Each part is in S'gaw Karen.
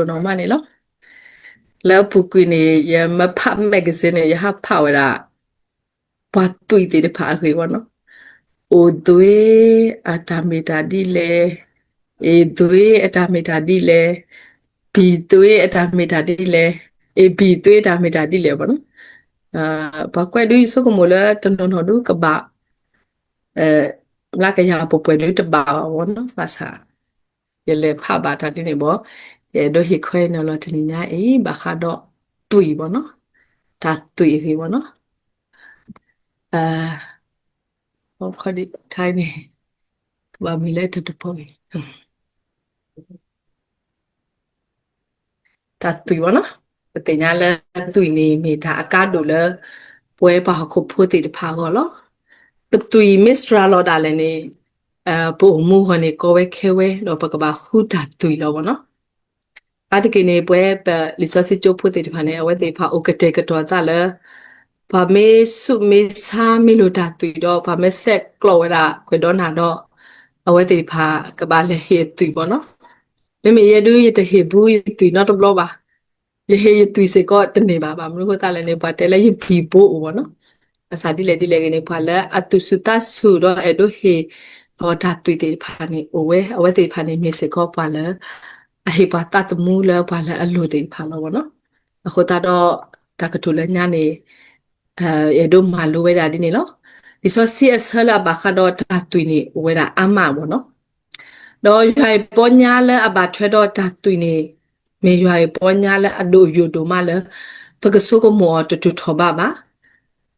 ယဟဲဖးဝဲဒၣ်တၢ်ကတိၤနီၢ်မးန့ၣ်လီၤ. လၢအပူၤကွံာ်န့ၣ် ယမ့ၢ်ဖး magazine န့ၣ် ယဟးဖးဝဲဒၣ် ပှၤသွံၣ်သ့ၣ်တဖၣ်အဂ့ၢ်ဘၣ်နီၤ. အိၣ်သွံၣ်အတၢ်မ့ၢ်တၢ်ဒ်လဲၣ်, အ့ၣ်သွံၣ်အတၢ်မ့ၢ်တၢ်ဒ်လဲၣ်, ဘံၣ်သွံၣ်အတၢ်မ့ၢ်တၢ်ဒ်လဲၣ်, အ့ၣ်ဘံၣ်သွံၣ်အတၢ်မ့ၢ်တၢ်ဒ်လဲၣ်ဘၣ်နီၤ. ပှၤကွဲးဒုးယဆိကမိၣ်လၢတနီၤနီၤဒုးကဘၣ် လၢကယၤပှဲၤပှဲၤဒုးတဘၣ်ဘၣ်နီၤ, ဘၣ်ဆၣ် ယလဲၤဖးဘၣ်တၢ်ဒ်န့ၣ်ဘၣ်, ယအဲၣ်ဒိးဟ့ၣ်ခွဲးနီၤလီၤတနံၤညါအံၤ ဘၣ်ဃးဒီးသွံၣ်ဘၣ်နီၤ, တၢ်သွံၣ်အဂ့ၢ်ဘၣ်နီၤ. ခီဒံး ထါန့ၣ် ကဘၣ်မ့ၢ်လၢတၢ်တပီၤအံၤ တၢ်သွံၣ်ဘၣ်နီၤ. ပသ့ၣ်ညါလၢသွံၣ်န့ၣ်မ့ၢ်တၢ်အကါဒိၣ်လၢ ပဝဲပှၤဟီၣ်ခိၣ်ဖိသ့ၣ်တဖၣ်အဂီၢ်လီၤ. ပသွံၣ်မ့ၢ်စှၤလီၤဒၣ်လဲာ်န့ၣ် ပအိၣ်မူအဂီၢ်န့ၣ် ကီဝဲခဲဝဲ ဒီးပကဘၣ်ဃုတၢ်သွံၣ်လီၤဘၣ်နီၤ. အါတက့ၢ်န့ၣ် ပဝဲပလံာ်စီဆှံကၠိဖိသ့ၣ်တဖၣ်န့ၣ် အဝဲသ့ၣ်တဖၣ်အိၣ်ကတဲာ်ကတီၤအသးလၢ ပှၤမ့ၢ်ဆူးမ့ၢ်ဆါမ့ၢ်လိာ်တၢ်သွံၣ်ဒီး ပှၤမ့ၢ်ဆဲးကျိးဝဲဒၣ်ကွဲးဒီးနၤဒီး အဝဲသ့ၣ်တဖၣ်ကဘၣ်လဲၤဟ့ၣ်အသွံၣ်ဘၣ်နီၤ. မ့မ့ၢ်ယဲဒုး ယတဟ့ၣ်ဘူးယသွံၣ်နီတဘျီဘၣ်, ယဟ့ၣ်ယသွံၣ်စ့ၢ်ကီးတန့ၢ်ဘၣ်. ဘၣ်မနုၤအဃိသတးလဲၣ်န့ၣ် ပှၤတဲလၢယဘံၣ်ဘိအိၣ်ဘၣ်နီၤ. ဘၣ်ဆၣ်ဒ်လဲၣ်ဒ်လဲၣ်ဂ့ၤန့ၣ် ပှၤလၢအသူၣ်ဆူၣ်သးဆူၣ်ဒီးအဲၣ်ဒိးဟ့ၣ်လီၤတၢ်သွံၣ်သ့ၣ်တဖၣ်န့ၣ်အိၣ်ဝဲ, အဝဲသ့ၣ်တဖၣ်န့ၣ်မ့ၢ်စ့ၢ်ကီးပှၤလၢ အဟ့ၣ်ပှၤသးသမူလၢပှၤလၢအလိၣ်သ့ၣ်တဖၣ်လီၤဘၣ်နီၤ. အဃိသတးဒီး တၢ်ကတိၤလၢညါန့ၣ် အဲၣ်ဒိးမၤလိဝဲဒၣ်ဒ်န့ၣ်လီၤ. လံာ်စီဆှံအဆၢလၢအဘၣ်ဃးဒီးတၢ်သွံၣ်န့ၣ်အိၣ်ဝဲဒၣ်အါမးဘၣ်နီၤ. ဒီးယွၤအံၤပီညါလၢအဘၣ်ထွဲဒီးတၢ်သွံၣ်န့ၣ် မ့ၢ်ယွၤအံၤပီညါလၢအဒိၣ်ယိာ်ဒိၣ်မးလၢ ပကဆိကမိၣ်အီၤတတူၢ်ထီၣ်ဘးဘၣ်.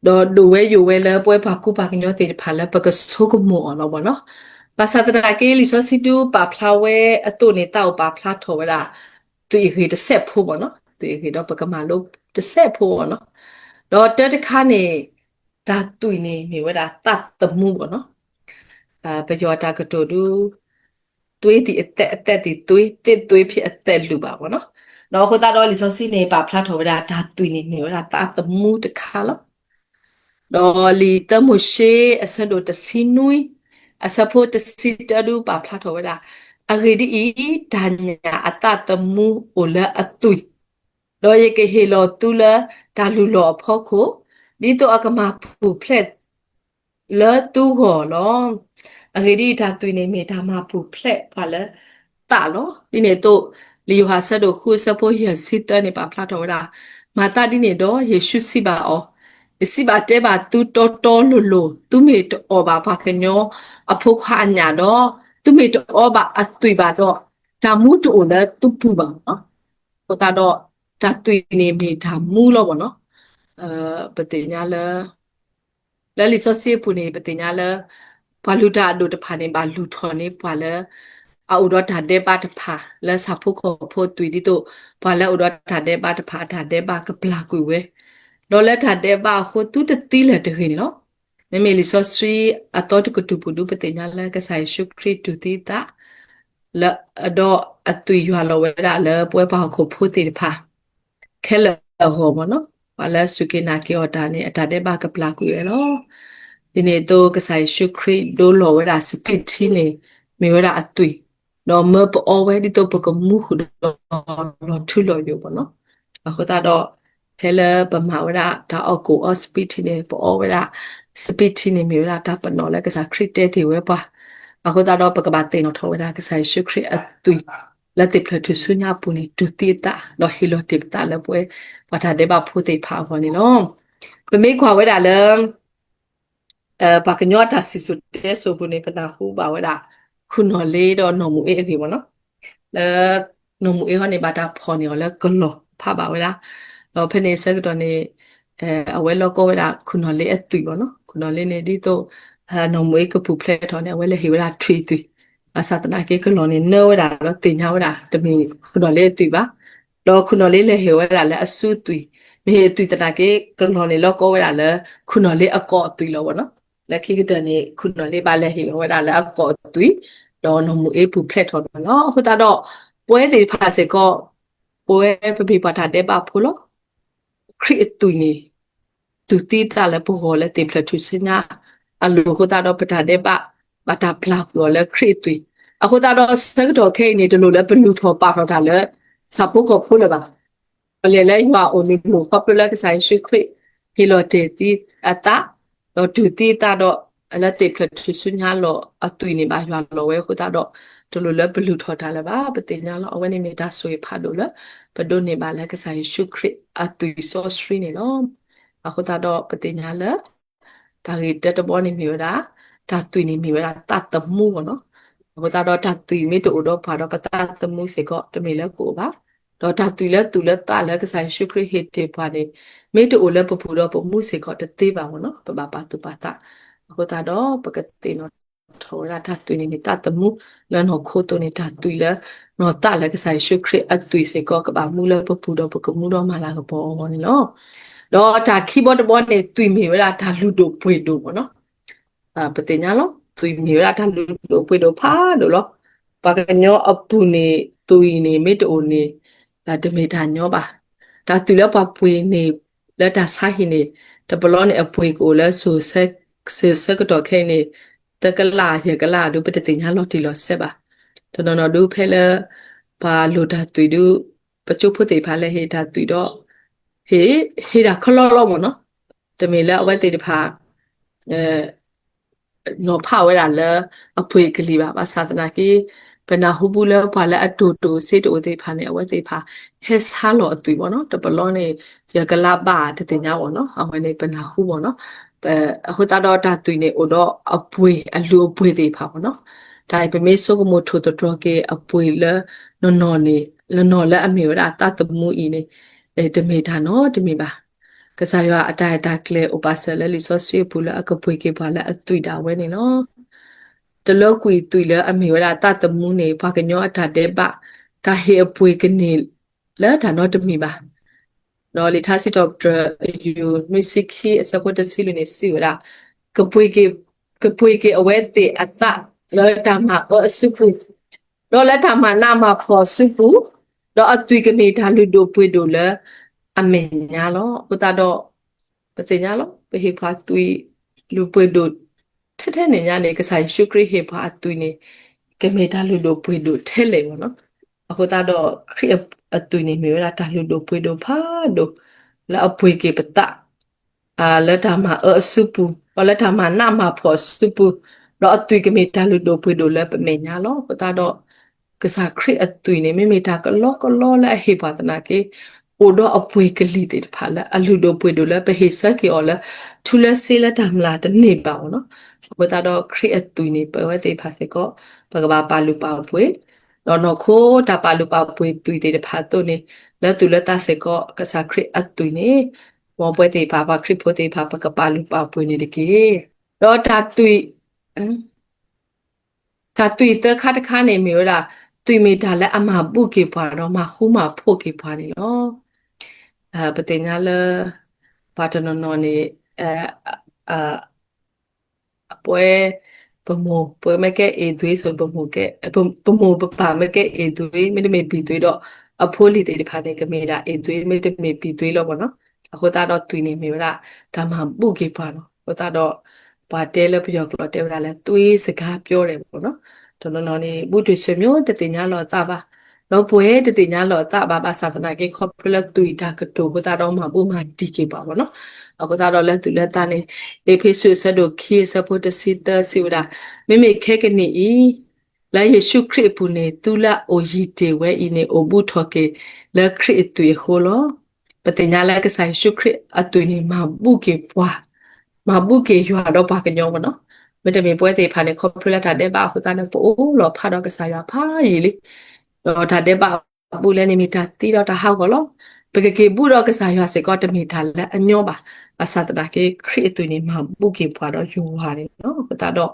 ဒီးဒိၣ်ဝဲယိာ်ဝဲလၢပဝဲပှၤကူပှၤကညီသ့ၣ်တဖၣ်လၢပကဆိကမိၣ်အီၤလီၤဘၣ်နီၤ. ဘၣ်ဆၣ်သနာ်က့ လံာ်စီဆှံဒုးပာ်ဖျါဝဲအသိးန့ၣ် သးအိၣ်ပာ်ဖျါထီၣ်ဝဲဒၣ် သွံၣ်အဂ့ၢ်တစဲးဖိဘၣ်နီၤ, သွံၣ်အဂ့ၢ်ဒီးပကမၤလိတစဲးဖိဘၣ်နီၤ. ဒီးတၢတခါန့ၣ် တၢ်သွံၣ်န့ၣ်မ့ၢ်ဝဲဒၣ်သးသမူဘၣ်နီၤ. ပယီၤတၢ်ကတိၤဒုး သွေးသည်အသက်, အသက်သည်သွေး, သင့်သွေးဖြင့်အသက် လူၢ်ဘၣ်ဘၣ်နီၤ. ဒီးအဃိသတးဒီးလံာ်စီဆှံန့ၣ် ပာ်ဖျါထီၣ်ဝဲဒၣ် တၢ်သွံၣ်န့ၣ်မ့ၢ်ဝဲဒၣ်သးသမူတခါလီၤ. ဒီးလံာ်သၢမိၤၡ့အဆၢဒိၣ်တဆံနွံ အဆၢဖိတဆံတၢဒုးပာ်ဖျါထီၣ်ဝဲဒၣ်, အဂ့ၢ်ဒ်အံၤ, တၢ်ညၣ်အသးသမူအိၣ်လၢအသွံၣ်, ဒီးယကဟ့ၣ်လီၤသုလၢတၢ်လုၢ်လီၢ်အဖီခိၣ်, ဒ်သိးအကမၤပူၤဖျဲးလၢသုဂီၢ်လီၤ. အဂ့ၢ်ဒ်အံၤ, တၢ်သွံၣ်န့ၣ်မ့ၢ်တၢ်မၤပူၤဖျဲးပှၤလၢသးလီၤ. ဒ်န့ၣ်အသိး, လံာ်ယိၤဟၣ်အဆၢဒိၣ်ဃုအဆၢဖိယဲၢ်ဆံသၢန့ၣ် ပာ်ဖျါထီၣ်ဝဲဒၣ်, မၤသးဒ်န့ၣ်ဒီး ယ့ၣ်ၡူးစံးဘၣ်အီၤ, ယစံးဘၣ်တဲဘၣ်သုတီတီလိၤလိၤ, သုမ့ၢ်တအီၣ်ဘၣ်ပှၤကညီအဖိခွါအညၣ်ဒီး, သုမ့ၢ်တအီဘၣ်အသွံၣ်ဘၣ်ဒီး, တၢ်မူတအိၣ်လၢသုပူၤဘၣ်နီၤ. အဃိသတးဒီး, တၢ်သွံၣ်န့ၣ်မ့ၢ်တၢ်မူလီၤဘၣ်နီၤ. ပသ့ၣ်ညါလၢ လၢလံာ်စီဆှံအပူၤန့ၣ် ပသ့ၣ်ညါလၢ ပှၤလုၢ်တၢ်အဒိၣ်တဖၣ်န့ၣ် ဘၣ်လုၢ်ထီၣ်န့ၢ်ပှၤလၢ အအိၣ်ဒီးတၢ်ဒဲးဘးတဖၣ် လၢဆၣ်ဖိကီၢ်ဖိအသွံၣ် ဒ်သိး ပှၤလၢအအိၣ်ဒီးတၢ်ဒဲးဘးတဖၣ် အတၢ်ဒဲးဘးကပျၢ်ကွံာ်ဝဲ, ဒီးလၢတၢ်ဒဲးဘးအဃိ သုတသံလၢၤတဂ့ၤန့ၣ်လီၤ. မ့မ့ၢ်လံာ်စီဆှံအသီတကတြူၢ်ပူၤဒု ပသ့ၣ်ညါလၢကစၢ်ယ့ၣ်ၡူးခရံာ်တူၢ်သံအသး လၢ ဒီးအသွံၣ်ယွၤလီၤဝဲဒၣ်လၢပဝဲပှၤဟီၣ်ခိၣ်ဖိသ့ၣ်တဖၣ် ခဲလၢာ်အဂီၢ်မ့ၢ်နီၤ, ပှၤလၢအစူၢ်က့ၤနာ်က့ၤအီၤတၢ်န့ၣ် အတၢ်ဒဲးဘးကပျၢ်ကွံာ်ဝဲလီၤ. ဒ်န့ၣ်အသိး ကစၢ်ယ့ၣ်ၡူးခရံာ်ဒိလီၤဝဲဒၣ်စပံးထံန့ၣ် မ့ၢ်ဝဲဒၣ်အသွံၣ်, ဒီးမၢပအီဝဲဒ်သိးပကမူဃုာ်ဒီးလီၤထူလီၤယိာ်မ့ၢ်နီၤ. အဃိသတးဒီး ဖဲလၢပမၤဝဲဒၣ်တၢ်အီၣ်ကိၣ်အီစပံးထံန့ၣ် ပအီဝဲဒၣ် စပံးထံန့ၣ်မ့ၢ်ဝဲဒၣ်တၢ်ပနီၣ်လၢကစၢ်ခရံာ်တဲတ့ၢ်ဝဲပှၤ, အဃိသတးဒီးပကဘၣ်သ့ၣ်နီၣ်ထီၣ်ဝဲဒၣ်ကစၢ်ယ့ၣ်ၡူးခရံာ်အသွံၣ် လၢသ့ၣ်ဖျၢၣ်ထူၣ်ဆူညါအပူၤန့ၣ် တူၢ်သံအသး ဒီးဟ့ၣ်လီၤတ့ၢ်ပသးလၢပဝဲ ပှၤတၢ်ဒဲးဘးဖိသ့ၣ်တဖၣ်အဂီၢ်န့ၣ်လီၤ. ပမ့ၢ်ကွၢ်ဝဲဒၣ်လၢ ပှၤကညီအတၢ်စံၣ်စိၤတဲစိၤပူၤန့ၣ် ပနၢ်ဟူဘၣ်ဝဲဒၣ် ခူၣ်နီၣ်လ့ဒီးနီၢ်မူၤအ့အဂ့ၢ်မ့ၢ်နီၤ, လၢ နီၢ်မူၤအ့ဟီန့ၣ် ဘၣ်တၢ်ဖီၣ်န့ၢ်အီၤလၢကလီၢ်ဖးဘၣ်ဝဲဒၣ်, ဒီးဖဲန့ၣ်အဆၢကတီၢ်န့ၣ် အဝဲလီၢ်ကီဝဲဒၣ်ခူၣ်နီၣ်လ့အသွံၣ်မ့ၢ်နီၤ, ခူၣ်နီၣ်လ့န့ၣ် ဒ်သိး နီၢ်မူၤအ့ကပူၤဖျဲးထီၣ်န့ၣ် အဝဲလဲၤဟ့ၣ်ဝဲဒၣ်ထွံၣ်အသွံၣ်, ဘၣ်ဆၣ်သနာ်က့ကလီၢ်န့ၣ် နၢဝဲဒၣ်ဒီးသ့ၣ်ညါဝဲဒၣ် တမ့ၢ်ခူၣ်နီၣ်လ့အသွံၣ်ဘၣ်, ဒီးခူၣ်နီၣ်လ့လဲၤဟ့ၣ်ဝဲဒၣ်လၢအစုအသွံၣ်, မ့ၢ်ဟ့ၣ်အသွံၣ်သနာ်က့ ကလီၢ်န့ၣ်လီၢ်ကီဝဲဒၣ်လၢ ခူၣ်နီၣ်လ့အကိးအသွံၣ်လီၤမ့ၢ်နီၤ, လၢခံကတၢၢ်န့ၣ် ခူၣ်နီၣ်လ့ဘၣ်လဲၤဟ့ၣ်လီၤဝဲဒၣ်လၢအကိးအသွံၣ်, ဒီးနီၢ်မူၤအ့ပူၤဖျဲးထီၣ်မ့ၢ်နီၤ, အဃိသတးဒီး ပဝဲသ့ၣ်တဖၣ်စ့ၢ်ကီး ပဝဲပမ့ၢ်ပှၤတၢ်ဒဲးဘးဖိလီၤ. ခရံာ်အသွံၣ်န့ၣ် တူၢ်သံသးလၢပဂီၢ်လၢသ့ၣ်ဖျၢၣ်ထူၣ်ဆူညါအလိၤအဃိသတးဒီး ပတၢ်ဒဲးဘး ဘၣ်တၢ်ပျၢ်ကွံာ်အီၤလၢခရံာ်အသွံၣ်, အဃိသတးဒီးဆၢကတီၢ်ခဲအံၤန့ၣ် တလိၣ်လၢပလုၢ်ထီၣ်ပာ်ထီၣ်တၢ်လၢ ဆၣ်ဖိကီၢ်ဖိလၢၤဘၣ်. ပလဲၤလၢယွၤအအိၣ်န့ၣ်မ့ၢ်ခီဖျိလၢကစၢ်ယ့ၣ်ၡူးခရံာ် ဟ့ၣ်လီၤတ့ၢ်သံအသး, ဒီးတူၢ်သံအသးဒီး လၢသ့ၣ်ဖျၢၣ်ထူၣ်စုညါလီၤအသွံၣ်န့ၣ် ဘၣ်ယွၤလီၤဝဲအဃိသတးဒီး တလိၣ်လၢပလုၢ်ထီၣ်တၢ်လၢၤဘၣ်. ပသ့ၣ်ညါလီၤ အဝဲန့ၣ်မ့ၢ်တၢ်ဆိၣ်ဂ့ၤဖးဒိၣ်လၢ ပဒိးန့ၢ်ဘၣ်လၢကစၢ်ယ့ၣ်ၡူးခရံာ်အသွံၣ်စီဆှံန့ၣ်လီၤ. အဃိသတးဒီးပသ့ၣ်ညါလၢ တၢ်ဂ့ၢ်တၢတဘီန့ၣ်မ့ၢ်ဝဲဒၣ် တၢ်သွံၣ်န့ၣ်မ့ၢ်ဝဲဒၣ်သးသမူဘၣ်နီၤ. အဃိသတးဒီးတၢ်သွံၣ်မ့ၢ်တအိၣ်ဒီးပှၤဒီးပသးသမူစ့ၢ်ကီး တမ့ၢ်လၢကအိၣ်ဘၣ်. ဒီးတၢ်သွံၣ်လၢသူၣ်လၢသးလၢကစၢ်ယ့ၣ်ၡူးခရံာ်ဟ့ၣ်တ့ၢ်ပှၤန့ၣ် မ့ၢ်တအိၣ်လၢပပူၤဒီးပမူစ့ၢ်ကီးတသ့ဘၣ်မ့ၢ်နီၤ, ပဘၣ်ပာ်သူၣ်ပာ်သး. အဃိသတးဒီးပကသ့ၣ်နီၣ်ထီၣ်ဝဲဒၣ်တၢ်သွံၣ်န့ၣ်မ့ၢ်သးသမူလၢနီၢ်ခိအသိးန့ၣ် တၢ်သွံၣ်လၢနီၢ်သးလၢကစၢ်ယ့ၣ်ၡူးခရံာ်အသွံၣ်စ့ၢ်ကီး ကဘၣ်မူလၢပပူၤဒီးပကမူဒီးမၤလၤကပီၤအဂီၢ်န့ၣ်လီၤ. ဒီးတၢ်ခံဘီတဘီန့ၣ် သွံၣ်မ့ၢ်ဝဲဒၣ်တၢ်လုၢ်ဒိၣ်ပှ့ၤဒိၣ်မ့ၢ်နီၤ. ပသ့ၣ်ညါလီၤ သွံၣ်မ့ၢ်ဝဲဒၣ်တၢ်လုၢ်ဒိၣ်ပှ့ၤဒိၣ်ဖးဒိၣ်လီၤ. ပှၤကညီအပူၤန့ၣ် သွံၣ်န့ၣ်မ့ၢ်တအိၣ်န့ၣ် တမ့ၢ်တၢ်ညီဘၣ်. တၢ်သွံၣ်လၢပှၤပှ့ၤန့ၣ် လၢတၢ်ဆါဟံၣ်န့ၣ် တဘျီန့ၣ်အပှ့ၤကအိၣ်လၢ စိၤဆၢကတီၢ်ခဲအံၤန့ၣ် သၢကလး ယဲၢ်ကလးဒုး ပတသ့ၣ်ညါလီၤတံၢ်လီၤဆဲးဘၣ်. တနီၤနီၤဒုးဖဲလၢ ပှၤလိၣ်တၢ်သွံၣ်ဒုး ပကၠိဖိသ့ၣ်တဖၣ်လၢဟ့ၣ်တၢ်သွံၣ်ဒီး ဟ့ၣ် ဟ့ၣ်တၢ်ခီလီလီမ့ၢ်နီၤ. တမ့ၢ်လၢအဝဲသ့ၣ်တဖၣ် နီၤဖးဝဲဒၣ်လၢအပှ့ၤကလံၤဘၣ်. ဘၣ်ဆၣ်သနာ်က့ ပနၢ်ဟူပူၤလၢပှၤလၢအတိၢ်တိၢ်စ့တအိၣ်သ့ၣ်တဖၣ်န့ၣ် အဝဲသ့ၣ်တဖၣ် ဟဲဆါလီၤအသွံၣ်မ့ၢ်နီၤ. တဘျီန့ၣ် ယဲၢ်ကလးဘၣ်တသ့ၣ်ညါမ့ၢ်နီၤ. အဝဲန့ၣ်ပနၢ်ဟူမ့ၢ်နီၤ. အဃိသတးဒီးတၢ်သွံၣ်န့ၣ်အိၣ်ဒီးအပှ့ၤ အလုၢ်အပှ့ၤသ့ၣ်တဖၣ်မ့ၢ်နီၤ. တၢ်အံၤပမ့ၢ်ဆိကမိၣ်ထိၣ်သတြီၤက့ၤအပှ့ၤလၢ နနီၢ်န့ၣ် နနီၢ်လၢအမ့ၢ်ဝဲဒၣ်သးသမူအံၤန့ၣ် တမ့ၢ်တၢ်နီတမံၤဘၣ်. ကစၢ်ယွၤအတၢ်ရဲၣ်တၢ်ကျဲၤအိၣ်ပာ်စၢၤလၢလံာ်စီဆှံအပူၤလၢအကပှ့ၤက့ၤပှၤလၢအသွံၣ်ဒၣ်ဝဲန့ၣ်လီၤ. တလၢကွံာ်သွံၣ်လၢအမ့ၢ်ဝဲဒၣ်သးသမူန့ၣ် ပှၤကညီအတၢ်ဒဲးဘး တၢ်ဟ့ၣ်အပှ့ၤကန့ၢ်လၢတၢ်နီတမံၤဘၣ်. ဒီးလံာ်ထါစံးထီၣ်ပတြၢၤ အယူၢ်နွံဆံခံအဆၢဖိတဆံလွံၢ်န့ၣ် စံးဝဲဒၣ် ကပှ့ၤက့ၤ ကပှ့ၤက့ၤအဝဲသ့ၣ်အသးလၢတၢ်မၤအၢအစုပူၤ ဒီးလၢတၢ်မၤနးမၤဖှီၣ်အစုပူၤ, ဒီးအသွံၣ်ကမ့ၢ်တၢ်လုၢ်ဒိၣ်ပှ့ၤဒိၣ်လၢအမဲာ်ညါလီၤ. အဃိသတးဒီး ပသ့ၣ်ညါလီၤ ပဟ့ၣ်ပှၤသွံၣ်လုၢ်ပှ့ၤဒိၣ် ထဲထဲန့ၣ်ညါန့ၣ် ကစၢ်ယ့ၣ်ၡူးခရံာ်ဟ့ၣ်ပှၤအသွံၣ်န့ၣ် ကမ့ၢ်တၢ်လုၢ်ဒိၣ်ပှ့ၤဒိၣ်ထဲလဲၣ်မ့ၢ်နီၤ. အဃိသတးဒီးခရံာ်အသွံၣ်န့ၣ်မ့ၢ်ဝဲဒၣ်တၢ်လုၢ်ဒိၣ်ပှ့ၤဒိၣ်ဖးဒိၣ် လၢအပှ့ၤက့ၤပသး လၢတၢ်မၤအၢအစုပူၤ ဒီးလၢတၢ်မၤနးမၤဖှီၣ်အစုပူၤ, ဒီးအသွံၣ်ကမ့ၢ်တၢ်လုၢ်ဒိၣ်ပှ့ၤဒိၣ်လၢပမဲာ်ညါလီၤ. အဃိသတးဒီး ကစၢ်ခရံာ်အသွံၣ်န့ၣ် မ့မ့ၢ်တၢ်ကလီကလီလၢအဟ့ၣ်ပှၤသနာ်က့ အိၣ်ဒီးအပှ့ၤကလံၤသ့ၣ်တဖၣ်လၢအလုၢ်ဒိၣ်ပှ့ၤဒိၣ်လၢပဟ့ၣ်ဆၢက့ၤအီၤလၢ ထူလၢစ့လၢတၢ်မျၢ်တန့ၢ်ဘၣ်မ့ၢ်နီၤ. အဃိသတးဒီးခရံာ်အသွံၣ်န့ၣ် ပဝဲသ့ၣ်တဖၣ်စ့ၢ်ကီး ပကဘၣ်ပာ်လုၢ်ပာ်ပှ့ၤ, ဒီးနီၢ်ခိတၢ်ပာ်လုၢ်ပာ်ပှ့ၤသွံၣ်သ့ၣ်တဖၣ်အသိးန့ၣ် လၢသူၣ်လၢသးစ့ၢ်ကီး ကစၢ်ခရံာ်အသွံၣ်န့ၣ် မ်ပဝဲသ့ၣ်တဖၣ် ပှၤခရံာ်ဖိသ့ၣ်တဖၣ် ပကပာ်လုၢ်ပာ်ပှ့ၤန့ၣ်တက့ၢ်. ဒီးတၢ်သွံၣ် တၢ်သွံၣ်သၢခါတခါန့ၣ်မ့ၢ်ဝဲဒၣ် သွံၣ်မ့ၢ်တၢ်လၢအမၤဘူၣ်က့ၤပှၤဒီးမၤဃူမၤဖိးက့ၤပှၤန့ၣ်လီၤ. ပသ့ၣ်ညါလၢ ပှၤတနီၤနီၤန့ၣ် အပှဲ ပမိၢ် ပမ့ၢ်ကဲအ့ၣ်သွံၣ် ပမိၢ် ပမိၢ်ပပၢ်မ့ၢ်ကဲအ့ၣ်သွံၣ် မ့တမ့ၢ်ဘံၣ်သွံၣ်ဒီး အဖိလံၤသ့ၣ်တဖၣ်န့ၣ် ကမ့ၢ်ဒၣ်အ့ၣ်သွံၣ် မ့တမ့ၢ်ဘံၣ်သွံၣ်လီၤမ့ၢ်နီၤ. အဃိသတးဒီးသွံၣ်န့ၣ်မ့ၢ်ဝဲဒၣ် တၢ်မၤဘူၣ်က့ၤပှၤလီၤ. အဃိသတးဒီး ပှၤတဲလၢပယီၤကျိာ်တဲဝဲဒၣ်လၢ သွေးစကားပြောတယ် ပေါ့နော်. တနီၤနီၤန့ၣ် ဘူၣ်တၢ်ဆွေမျိုး တသ့ၣ်ညါလီၤအသးဘၣ်, ဒီးပှဲၤတသ့ၣ်ညါလီၤအသးဘၣ် ဘၣ်ဆၣ်သနာ်က့ ခီဖျိလၢသွံၣ်တၢ်ကတိၤအဃိသတးဒီး မၤဘူၣ်မၤတံၢ်က့ၤပှၤပေါ့နော်. အဃိသတးဒီးလၢသူၣ်လၢသးန့ၣ် အ့းဖ့းစူးအဆၢဒိၣ်ခံအဆၢဖိတဆံသၢစံးဝဲဒၣ်, မ့မ့ၢ်ခဲကနံၣ်အံၤ လၢယ့ၣ်ၡူးခရံာ်အပူၤန့ၣ် သုလၢအအိၣ်ယံၤတ့ၢ်ဝဲအံၤန့ၣ် အိၣ်ဘူၣ်ထီၣ်က့ၤလၢခရံာ်အသွံၣ်အဃိလီၤ. ပသ့ၣ်ညါလၢကစၢ်ယ့ၣ်ၡူးခရံာ်အသွံၣ်န့ၣ် မၤဘူၣ်က့ၤပှၤ, မၤဘူၣ်က့ၤယွၤဒီးပှၤကညီမ့ၢ်နီၤ. မ့တမ့ၢ်ပဝဲသ့ၣ်တဖၣ်န့ၣ် ခီဖျိလၢတၢ်ဒဲးဘးအဃိသတးန့ၣ် ပအိၣ်လီၤဖးဒီးကစၢ်ယွၤဖးယံာ်လံ. ဒီးတၢ်ဒဲးဘးအဘူၣ်လဲၣ်န့ၣ်မ့ၢ်တၢ်သံဒီးတၢ်ဟးဂီၤလီၤ. ပကက့ၤဘူၣ်ဒီးကစၢ်ယွၤစ့ၢ်ကီးတမ့ၢ်တၢ်လၢအညီဘၣ်. ဘၣ်ဆၣ်သနာ်က့ ခရံာ်အသွံၣ်န့ၣ် မၤဘူၣ်က့ၤပှၤဒီးယွၤန့ၣ်လီၤ. အဃိသတးဒီး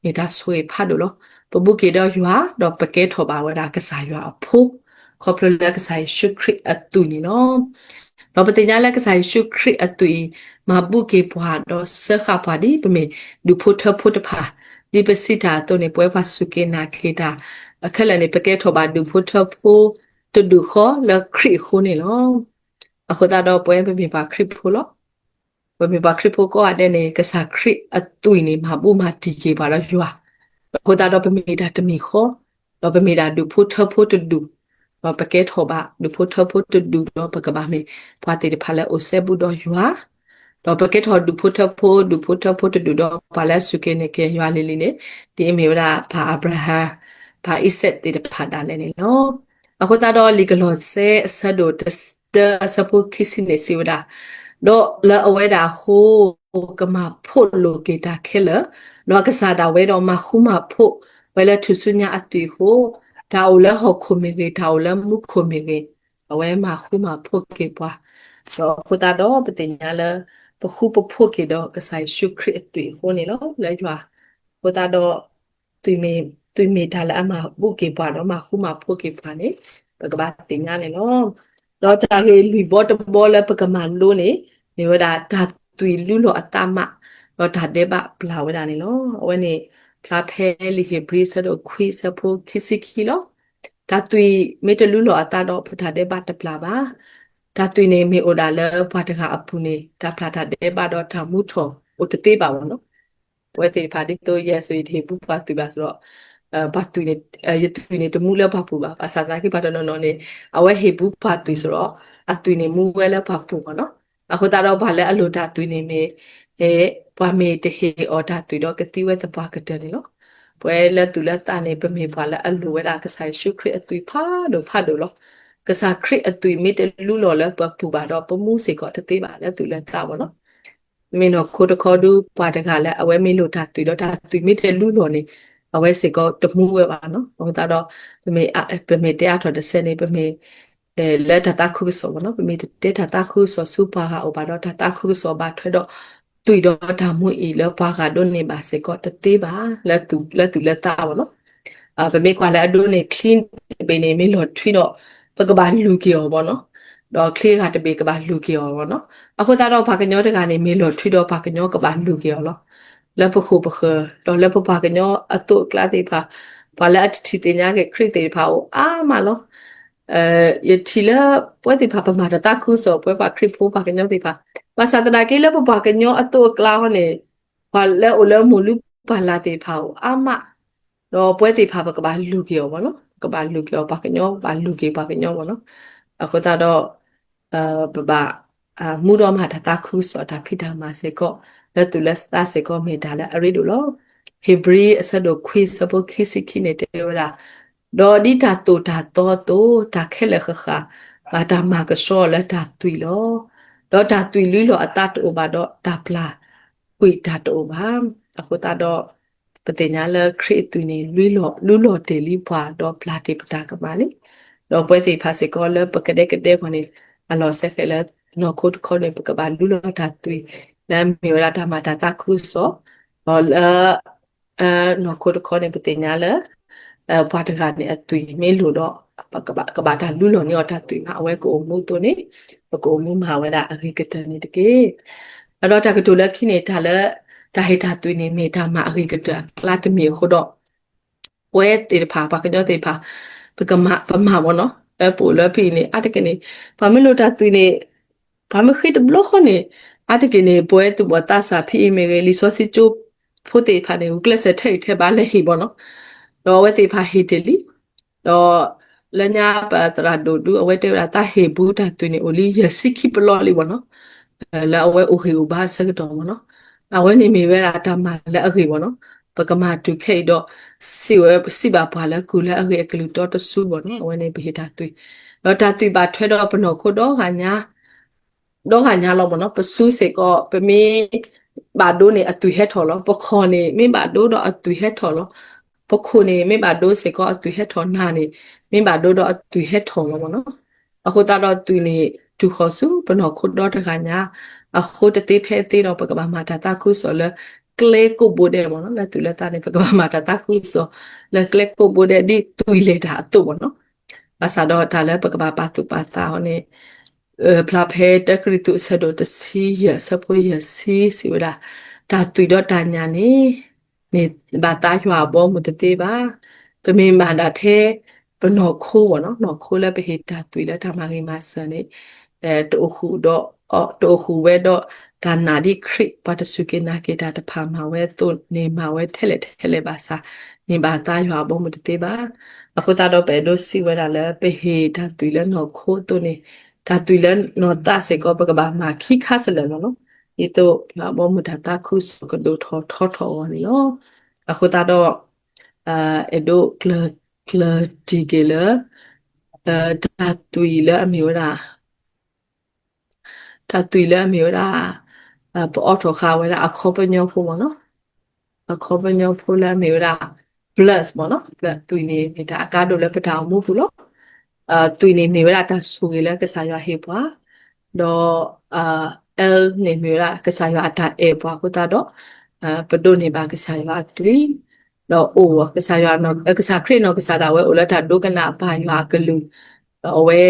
မ့ၢ်တၢ်ဆိၣ်ဂ့ၤဖးဒိၣ်လီၤ. ပဘူၣ်က့ၤဒီးယွၤ ဒီးပကဲထီၣ်ဘၣ်ဝဲဒၣ်ကစၢ်ယွၤအဖိ ခီဖျိလၢကစၢ်ယ့ၣ်ၡူးခရံာ်အသွံၣ်န့ၣ်လီၤ. ဒီးပသ့ၣ်ညါလၢကစၢ်ယ့ၣ်ၡူးခရံာ်အသွံၣ်အံၤ မၤဘူၣ်က့ၤပှၤဒီးစၢဃာ်ပှၤဒ်ပမ့ၢ်ဒူၣ်ဖိထၢဖိတဖၣ်, ဒ်ပစံးတၢ်အသိးန့ၣ် ပဝဲပှၤစူၢ်က့ၤနာ်က့ၤတၢ် ခဲလၢာ်န့ၣ် ပကဲထီၣ်ဘၣ်ဒူၣ်ဖိထၢဖိတဒူၣ်ဃီလၢခရံာ်အဃိန့ၣ်လီၤ. အဃိသတးဒီးပဝဲပမ့ၢ်ပှၤခရံာ်ဖိလီၤ. ပမ့ၢ်ပှၤခရံာ်ဖိကိးဂၤဒဲးန့ၣ် ကစၢ်ခရံာ်အသွံၣ်န့ၣ် မၤဘူၣ်မၤတံၢ်က့ၤပှၤဒီးယွၤ, အဃိသတးဒီးပမ့ၢ်တၢ်တမံၤဃီ, ဒီးပမ့ၢ်ဒၣ်ဒူၣ်ဖိထၢဖိတဒူၣ်, ဒီးပကဲထီၣ်ဘၣ်ဒူၣ်ဖိထၢဖိတဒူၣ်ဒီး ပကဘၣ်မ့ၢ်ပှၤသ့ၣ်တဖၣ်လၢအိၣ်စဲဘူးဒီးယွၤ, ဒီးပကဲထီၣ်ဒူၣ်ဖိထၢဖိ ဒူၣ်ဖိထၢဖိတဒူၣ်ဒီးပှၤလၢအစူၢ်က့ၤနာ်က့ၤယွၤလံၤလံၤန့ၣ်, ဒ်အမ့ၢ်ဝဲဒၣ်ပၢ်အၤဘြၤဟၣ်, ပၢ်အံၤစဲးသ့ၣ်တဖၣ်ဒၣ်လဲာ်န့ၣ်လီၤ. အဃိသတးဒီးလံာ်ကလီးစဲအဆၢဒိၣ်တဆၢ အဆၢဖိခံဆံန့ၣ်စံးဝဲဒၣ်, ဒီးလၢအဝဲဒၣ်အဃိ ကမၤဖှိၣ်လိာ်က့ၤတၢ်ခဲလၢာ်, ဒီးအကစၢ်ဒၣ်ဝဲဒီးမၤဃူမၤဖိးဝဲလၢထူၣ်စုညါအသွံၣ်အဃိ, တၢ်အိၣ်လၢဟီၣ်ခိၣ်မ့ၢ်ဂ့ၤ, တၢ်အိၣ်လၢမူခိၣ်မ့ၢ်ဂ့ၤ, အဝဲမၤဃူမၤဖိးက့ၤပှၤ, ဒီးအဃိသတးဒီးပသ့ၣ်ညါလၢ ပဃူပဖိးက့ၤဒီးကစၢ်ယ့ၣ်ၡူးခရံာ်အသွံၣ်အဃိန့ၣ်လီၤ. လၢယွၤ, အဃိသတးဒီး သွံၣ်မ့ၢ်တၢ်လၢအမၤဘူၣ်က့ၤပှၤဒီးမၤဃူမၤဖိးက့ၤပှၤန့ၣ် ပကဘၣ်သ့ၣ်ညါန့ၣ်လီၤ. ဒီးတၢ်ဂ့ၢ်လွံၢ်ဘီတဘီလၢပကမၤလိန့ၣ် မ့ၢ်ဝဲဒၣ်တၢ်သွံၣ်လူလီၤအသးမး, ဒီးတၢ်ဒဲးဘးပျၢ်ဝဲဒၣ်န့ၣ်လီၤ. အဝဲန့ၣ် ဖျါဖဲလံာ်ဧ့ၤဘြံၤအဆၢဒိၣ်ခွံအဆၢဖိခံဆံခံလီၤ. တၢ်သွံၣ်မ့ၢ်တလူလီၤအသးဒီး ပတၢ်ဒဲးဘးတပျၢ်ဘၣ်. တၢ်သွံၣ်န့ၣ်မ့ၢ်အိၣ်ဒၣ်လၢပှၤတဂၤအပူၤန့ၣ် တၢ်ပျၢ်တၢ်ဒဲးဘးဒီးတၢ်မူထီၣ်အိၣ်တသ့ဘၣ်မ့ၢ်နီၤ. ပဝဲသ့ၣ်တဖၣ်ဒ်သိးယဲၢ်ဆိၣ်ဂ့ၤတဟ့ၣ်ဘူးပှၤသွံၣ်ဘၣ်စ့ၢ်ဒီး ပှၤသွံၣ်န့ၣ် ယသွံၣ်န့ၣ်တမူလၢပှၤပူၤဘၣ်. ဘၣ်ဆၣ်သနာ်က့ပှၤတနီၤနီၤန့ၣ် အဝဲဟ့ၣ်ဘူးပှၤသွံၣ်စ့ၢ်ဒီး အသွံၣ်န့ၣ်မူဝဲလၢပှၤပူၤမ့ၢ်နီၤ. အဃိသတးဒီးပှၤလၢအလိၣ်တၢ်သွံၣ်န့ၣ်မ့ၢ် ပှၤမ့ၢ်တဟ့ၣ်အီၤတၢ်သွံၣ်ဒီးကသံဝဲသပှၢ်ကတၢၢ်န့ၣ်လီၤ. ပဝဲလၢသူၣ်လၢသးန့ၣ် ပမ့ၢ်ပှၤလၢအလိၣ်ဝဲဒၣ်ကစၢ်ယ့ၣ်ၡူးခရံာ်အသွံၣ်ဖးဒိၣ်ဖးဒိၣ်လီၤ. ကစၢ်ခရံာ်အသွံၣ်မ့ၢ်တလူလီၤလၢပပူၤဘၣ်ဒီး ပမူစ့ၢ်ကီးတသ့ဘၣ်လၢသူၣ်လၢသးမ့ၢ်နီၤ. မ့ၢ်နီၢ်ခိတခီဒုး ပှၤတဂၤလၢအဝဲမ့ၢ်လိၣ်တၢ်သွံၣ်ဒီးတၢ်သွံၣ်မ့ၢ်တလူလီၤန့ၣ် အဝဲစ့ၢ်ကီးတမူဝဲဘၣ်နီၤ. အဃိသတးဒီး ပမ့ၢ်တဲအါထီၣ်တစဲးန့ၣ် ပမ့ၢ် လၢတၢ်သးခုကစီၣ်မ့ၢ်နီၤ, ပမ့ၢ်တတဲတၢ်သးခုကစီၣ်ဆူပှၤဂၤအိၣ်ဘၣ်ဒီး တၢ်သးခုကစီၣ်ဘၣ်ထွဲဒီး သွံၣ်ဒီးတၢ်မူအံၤလၢပှၤဂၤဒိးန့ၢ်ဘၣ်စ့ၢ်ကီးတသ့ဘၣ် လၢသူၣ်လၢသးမ့ၢ်နီၤ. ပမ့ၢ်ကွၢ်လၢအဒိန့ၣ် ချံတဘ့ၣ်န့ၣ် မ့ၢ်လီၤထွံဒီး ပကဘၣ်လူၤက့ၤအီၤမ့ၢ်နီၤ, ဒီးချံဂၤတဘ့ၣ်ကဘၣ်လူၤက့ၤအီၤမ့ၢ်နီၤ. အဃိသတးဒီးပှၤကညီတဂၤန့ၣ် မ့ၢ်လီၤထွံဒီးပှၤကညီကဘၣ်လူၤက့ၤအီၤလီၤ. လၢပဃိၣ်ပဃၢၤ ဒီးလၢပပှၤကညီအသိးအကျါသ့ၣ်တဖၣ်, ပှၤလၢအတထံၣ်သ့ၣ်ညါက့ၤခရံာ်သ့ၣ်တဖၣ်အိၣ်အါမးလီၤ. ယထံၣ်လၢပဝဲသ့ၣ်တဖၣ် ပမၤတၢ်သးခုကစီၣ် ပဝဲပှၤခရံာ်ဖိပှၤကညီသ့ၣ်တဖၣ်, ဘၣ်ဆၣ်သနာ်က့လၢပပှၤကညီအသိးအကျါဃီန့ၣ် ပှၤလၢအိၣ်လၢမုၢ်လူပှၢ်လၢ်သ့ၣ်တဖၣ်အိၣ်အါမး, ဒီးပဝဲသ့ၣ်တဖၣ်ပကဘၣ်လူၤက့ၤအီၤမ့ၢ်နီၤ, ပကဘၣ်လူၤက့ၤအီၤ ပှၤကညီ ဘၣ်လူၤက့ၤပှၤကညီမ့ၢ်နီၤ. အဃိသတးဒီး ပဘၣ် မူဒီးမၤတၢ်သးခုကစီၣ် တၢ်ဖံးတၢ်မၤစ့ၢ်ကီး လၢသူၣ်လၢသးစ့ၢ်ကီး မ့ၢ်တၢ်လၢအရ့ဒိၣ်လီၤ. ဧ့ၤဘြံၤအဆၢဒိၣ်ခွံ အဆၢဖိခံဆံခံန့ၣ် တဲဝဲဒၣ်, ဒီးဒ်တၢ်သိၣ်တၢ်သီအသိး တၢ်ခဲလၢာ်ဃၣ်ဃၣ် ဘၣ်တၢ်မၤကဆှီလၢတၢ်သွံၣ်လီၤ. ဒီးတၢ်သွံၣ်လူလီၤအသးတအိၣ်ဘၣ်ဒီး တၢ်ပျၢ်ကွံာ်တၢ်တအိၣ်ဘၣ်. အဃိသတးဒီး ပသ့ၣ်ညါလၢခရံာ်အသွံၣ်န့ၣ် လူလီၤတ့ၢ်လံပှၤ ဒီးပျၢ်တ့ၢ်ပတၢ်ကမၣ်လံ. ဒီးပဝဲသ့ၣ်တဖၣ်စ့ၢ်ကီးလၢပကဒဲကဒဲပှၤန့ၣ် အလီၢ်စဲဃဲးလၢ နီၢ်ခိတခီန့ၣ် ပကဘၣ်လူလီၤတၢ်သွံၣ် လၢအမ့ၢ်ဝဲဒၣ်တၢ်မၤတၢ်သးခုကစီၣ်, ဒီးလၢ နီၢ်ခိတခီန့ၣ် ပသ့ၣ်ညါလၢ ပှၤတဂၤန့ၣ်အသွံၣ်မ့ၢ်လိၣ်ဒီး ကဘၣ်တၢ်လူလီၤန့ၢ်အီၤတၢ်သွံၣ်မး အဝဲကအိၣ်မူအသိးန့ၣ် ပကအိၣ်မူမၤဝဲဒၣ်အဂ့ၤကတၢၢ်န့ၣ်တက့ၢ်. ဒီးတၢ်ကတိၤလၢခံန့ၣ် တၢ်လၢ တၢ်ဟ့ၣ်တၢ်သွံၣ်န့ၣ် မ့ၢ်တၢ်မၤအဂ့ၤကတၢၢ်အကျါတမံၤအဃိဒီး ပဝဲသ့ၣ်တဖၣ် ပှၤကညီသ့ၣ်တဖၣ် ပကမၤ ပမၤမ့ၢ်နီၤ လၢပအိၣ်လၢဖဲအံၤန့ၣ် အါတက့ၢ်န့ၣ် ပှၤမ့ၢ်လိၣ်တၢ်သွံၣ်န့ၣ် ပှၤမ့ၢ်ဃ့တဘျီဃီန့ၣ် အါတက့ၢ်န့ၣ် ပဝဲသူၣ်ဘီၣ်သးစၢ်ဖဲအံၤမ့ၢ်ဂ့ၤ လံာ်စီဆှံကၠိဖိသ့ၣ်တဖၣ်န့ၣ် ဂုာ်ကျဲးစၢးထဲအံၤထဲဘၣ်လၢဟ့ၣ်ဘီနီၤ ဒီးအဝဲသ့ၣ်တဖၣ်ဟ့ၣ်တ့ၢ်လံ ဒီး လၢညါပသရၣ်ဒိၣ်ဒု အဝဲတဲဝဲဒၣ် တၢ်ဟ့ၣ်ဘူးတၢ်သွံၣ်န့ၣ် အိၣ်လံယဲၢ်ဆံခံပလီလံဘီနီၤ လၢအဝဲအိၣ်ဂံၢ်အိၣ်ဘါအဆၢကတီၢ်ဘီနီၤ အဝဲန့ၣ်မ့ၢ်ဝဲဒၣ်တၢ်မၤလၢအဂ့ၤဘီနီၤ ပကမၤတုၤခဲအံၤဒီး စံးဝဲ စံးဘၣ်ပှၤလၢကုၢ်လၢအဂ့ၤအကလုၢ်တီတစုဘီနီၤ အဝဲန့ၣ်ပဟ့ၣ်တၢ်သွံၣ် ဒီးတၢ်သွံၣ်ဘၣ်ထွဲဒီးပနီၢ်ခိဒီဂၤညါ ဒီဂၤညါလီၤမ့ၢ်နီၤ ပစုစ့ၢ်ကီး ပမ့ၢ်ဘၣ်ဒိန့ၣ် အသွံၣ်ဟဲထီၣ်လီၤ. ပခီၣ်န့ၣ် မ့ၢ်ဘၣ်ဒိဒီးအသွံၣ်ဟဲထီၣ်လီၤ. ပခိၣ်န့ၣ် မ့ၢ်ဘၣ်ဒိစ့ၢ်ကီး အသွံၣ်ဟဲထီၣ် နၢ်န့ၣ် မ့ၢ်ဘၣ်ဒိဒီးအသွံၣ်ဟဲထီၣ်လီၤမ့ၢ်နီၤ. အဃိသတးဒီးသွံၣ်န့ၣ် တုၤဃီၤဆူပနီၢ်ခိဒီတဂၤညါ အဃိတသ့ဖဲအသ့ဒီး ပကဘၣ်မၤတၢ်သးခုကစီၣ်လၢကျဲကိးဘိဒဲးမ့ၢ်နီၤ. လၢသူၣ်လၢသးန့ၣ် ပကဘၣ်မၤတၢ်သးခုကစီၣ်လၢကျဲကိးဘိဒဲး ဒ်သွံၣ်လဲၤတၢ်အသိးမ့ၢ်နီၤ. ဘၣ်ဆၣ်ဒီးတၢ်လၢပကဘၣ်ပာ်သူၣ်ပာ်သးအီၤန့ၣ် ဖျါဖဲတၢကရံၣ်သူးအဆၢဒိၣ်တဆံယဲၢ်အဆၢဖိယဲၢ်ဆံစံးဝဲဒၣ်, တၢ်သွံၣ်ဒီးတၢ်ညၣ်န့ၣ် န့ၢ်ဘၣ်သးယွၤအဘီအမုၢ်တသ့ဘၣ်. ပမ့ၢ်မၤဒၣ်ထဲပနီၢ်ခိဘီနီၤ, နီၢ်ခိလၢပဟ့ၣ်တၢ်သွံၣ်လၢတၢ်မၤဂ့ၤမၤစၢၤန့ၣ် တအိၣ်ဃုာ်ဒီး တအိၣ်ဃုာ်ဝဲဒီးတၢ်နာ်ဒ်ခရံာ် ပှၤတစူၢ်က့ၤနာ်က့ၤတၢ်တဖၣ်မၤဝဲအသိးန့ၣ် မၤဝဲထဲလဲၣ်ထဲလဲၣ်ဘၣ်ဆၣ် န့ၢ်ဘၣ်သါယွၤအဘီအမုၢ်တသ့ဘၣ်. အဃိသတးဒီးပအဲၣ်ဒိးစံးဝဲဒၣ်လၢ ပဟ့ၣ်တၢ်သွံၣ်လၢနီၢ်ခိအသိးန့ၣ် တၢ်သွံၣ်လၢနီၢ်သးစ့ၢ်ကီး ပကဘၣ်မၤခံခါစလဲၣ်မ့ၢ်နီၤ. ဒ်သိးယွၤအဘီအမုၢ်တၢ်သးခုစ့ၢ်ကီးကဒိၣ်ထီၣ်ထီထီၣ်အဂီၢ်န့ၣ်လီၤ. အဃိသတးဒီး အဲၣ်ဒိးကျၢၢ်တံၢ်က့ၤလၢ တၢ်သွံၣ်လၢအမ့ၢ်ဝဲဒၣ် တၢ်သွံၣ်လၢအမ့ၢ်ဝဲဒၣ် ပအိးထီၣ်ဃာ်ဝဲဒၣ်အခီပညီဖိမ့ၢ်နီၤ. အခီပညီဖိလၢအမ့ၢ်ဝဲဒၣ် blood မ့ၢ်နီၤ. blood သွံၣ်န့ၣ်မ့ၢ်တၢ်အကါဒိၣ်လၢပတၢ်အိၣ်မူပူၤလီၤ. သွံၣ်န့ၣ်မ့ၢ်ဝဲဒၣ်တၢ်ဆိၣ်ဂ့ၤလၢကစၢ်ယွၤဟ့ၣ်ပှၤ, ဒီး L န့ၣ်မ့ၢ်ဝဲဒၣ်ကစၢ်ယွၤအတၢ်အဲၣ်ပှၤအဃိသတးဒီး ပဒိးန့ၢ်ဘၣ်ကစၢ်ယွၤအသွံၣ်, ဒီးအိၣ် ကစၢ်ယွၤ ကစၢ်ခရံာ်နီၢ်ကစၢ်ဒၣ်ဝဲအိၣ်လၢတၢ်ဒိကနၣ်အပၢ်ယွၤအကလုၢ်, ဒီးအဝဲ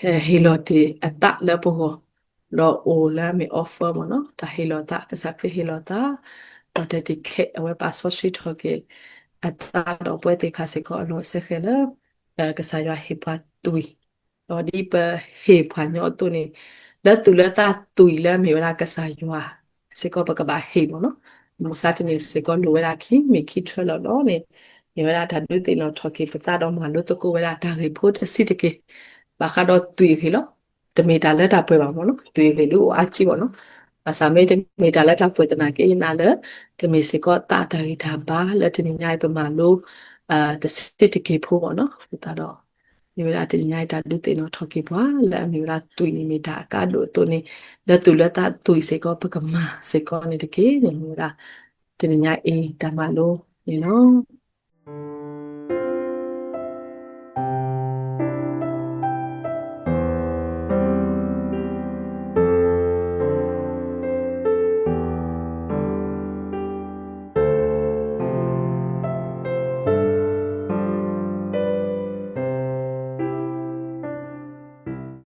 ဟ့ၣ်လီၤတ့ၢ်အသးလၢပဂီၢ်, ဒီးအိၣ်လၢအမ့ၢ် offer မ့ၢ်နီၤ, တၢ်ဟ့ၣ်လီၤသး, ကစၢ်ခရံာ်ဟ့ၣ်လီၤသး, ဒီးတၢ် dedicate အဝဲပာ်စီဆှံထီၣ်က့ၤ အသးဒီးပှဲၤသ့ၣ်တဖၣ်စ့ၢ်ကီးအလီၢ်အစဲဃဲၤလၢ ကစၢ်ယွၤဟ့ၣ်ပှၤသွံၣ်, ဒီးဒ်ပဟ့၁ာ်ညီအသိးန့ၣ်, လၢသူၣ်လၢသးသွံၣ်လၢအမ့ၢ်ဝဲဒၣ်ကစၢ်ယွၤစ့ၢ်ကီးပကဘၣ်ဟ့ၣ်မ့ၢ်နီၤ, မုၢ်မဆါတနံၤစ့ၢ်ကီးလိၣ်ဝဲဒၣ်ခံ, မ့ၢ်ခံထၢလီၤဒီးန့ၣ်, မ့ၢ်ဝဲဒၣ်တၢ်ဒုးသ့ၣ်နီၣ်ထီၣ်က့ၤပသးဒီးမၤလိသကိးဝဲဒၣ်တၢ်ဂ့ၢ်ဖိတဆံးတက့ၢ်, ဘၣ်ဃးဒီးသွံၣ်အဂ့ၢ်လီၤ. တမ့ၢ်တၢ်လၢတၢ်ပှဲၤဘၣ်မ့ၢ်နီၤ, သွံၣ်အဂ့ၢ်ဒုးအိၣ်အါကံမ့ၢ်နီၤ, ဘၣ်ဆၣ်မ့တမ့ၢ်တၢ်လၢတၢ်ပှဲၤသနာ်က့ ယနာ်လၢ ကမ့ၢ်စ့ၢ်ကီးသးတၢ်ဂံၢ်တၢ်ဘါလၢတနံၤညါအံၤပမၤလိ တဆံးတက့ၢ်ဖိမ့ၢ်နီၤ, အဃိသတးဒီး မ့ၢ်ဝဲဒၣ်တနံၤညါအံၤတၢ်ဒုးသ့ၣ်နီၣ်ထီၣ်က့ၤပှၤ လၢအမ့ၢ်ဝဲဒၣ်သွံၣ်န့ၣ်မ့ၢ်တၢ်အကါဒိၣ်အသိးန့ၣ်, လၢသူၣ်လၢသးသွံၣ်စ့ၢ်ကီးပကမၤစ့ၢ်ကီးန့ၣ်တက့ၢ်န့ၣ် မ့ၢ်ဝဲဒၣ် တနံၤညါအံၤတၢ်မၤလိန့ၣ်လီၤ.